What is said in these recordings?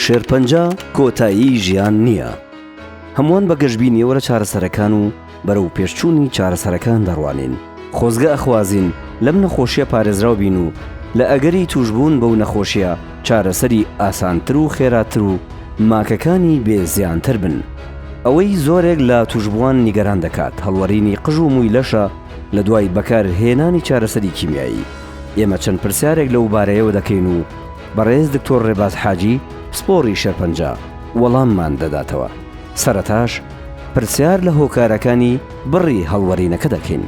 شێرپەنجە کۆتایی ژیان نییە. هەمووان بە گەشبینیەوە لە چارەسەرەکان و بەرەو پێشچوونی چارەسەرەکان دەڕوانین. خۆزگە ئەخوازین لەم نەخۆشیە پارێزراو بین و لە ئەگەری تووشبوون بەو نەخۆشیە چارەسەری ئاسانتر و خێراتر و ماکەکانی بێ زیانتر بن. ئەوەی زۆرێک لە تووشبووان نیگەران دەکات هەڵوەرینی قژ و مووی لەشە لە دوای بەکار هێنانی چارەسەری کیمیایی. ئێمە چەند پرسیارێک لەو بارەیەوە دەکەین و بەڕێز دکتۆر ڕێباز حاجی پسپۆڕی شێرپەنجە وەڵاممان دەداتەوە. سەرەتاش پرسیار لە هۆکارەکانی بڕی هەڵوەرینەکە دەکەین.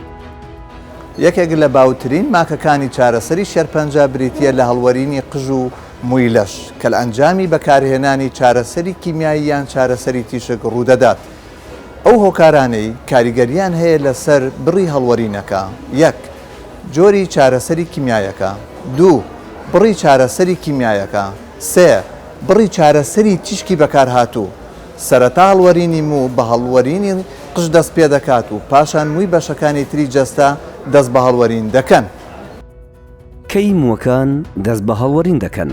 یەکێک لە باوترین ماکەکانی چارەسەری شێرپەنجە بریتییە لە هەڵوەرینی قژ و مووی لەش، کە لە ئەنجامی بەکارهێنانی چارەسەری کیمیایی یان چارەسەری تیشک ڕوودەدات. ئەو هۆکارانەی کاریگەرییان هەیە لەسەر بڕی هەڵوەرینەکە، یەک. جۆری چارەسەری کیمیایەکە. دوو. بڕی چارەسەری کیمیایەکە. سێ. بڕی چارەسەری تیشکی بەکارهاتوو. سەرەتا هەڵوەرینی موو بە هەڵوەرینی قژ دەست پێدەکات و پاشان مووی بەشەکانی تری جەستە دەست بە هەڵوەرین دەکەن. کەی مووەکان دەست بە هەڵوەرین دەکەن؟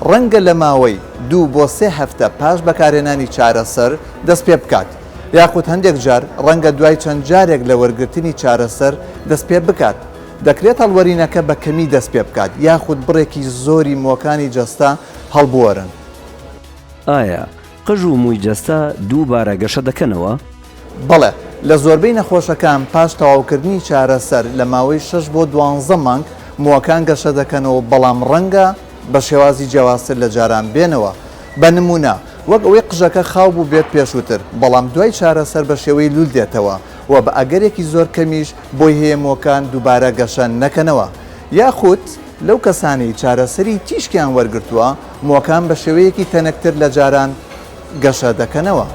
ڕەنگە لە ماوەی دوو بۆ سێ هەفتە پاش بەکارهێنانی چارەسەر دەست پێبکات، یاخود هەندێک جار ڕەنگە دوای چەند جارێک لە وەرگرتنی چارەسەر دەست پێبکات. دەکرێت هەڵوەرینەکە بە کەمی دەست پێبکات یاخود بڕێکی زۆری مووەکانی جەستە هەڵبوەرن. ئایا قژ و مووی جەستە دووبارە گەشە دەکەنەوە؟ بەڵێ، لە زۆربەی نەخۆشەکان پاش تەواوکردنی چارەسەر لە ماوەی شەش بۆ دوانزە مانگ مووەکان گەشە دەکەنەوە، بەڵام ڕەنگە بە شێوازی جیاوازتر لە جاران بێنەوە. بە نموونە، وەک ئەوەی قژەکە خاو بووبێت پێشووتر، بەڵام دوای چارەسەر بە شێوەی لوول دێتەوە و بە ئەگەرێکی زۆر کەمیش بۆی هەیە مووەکان دووبارە گەشە نەکەنەوە. یاخود لەو کەسانەی چارەسەری تیشکیان وەرگرتووە، مووەکان بە شێوەیەکی تەنکتر لە جاران گەشە دەکەنەوە.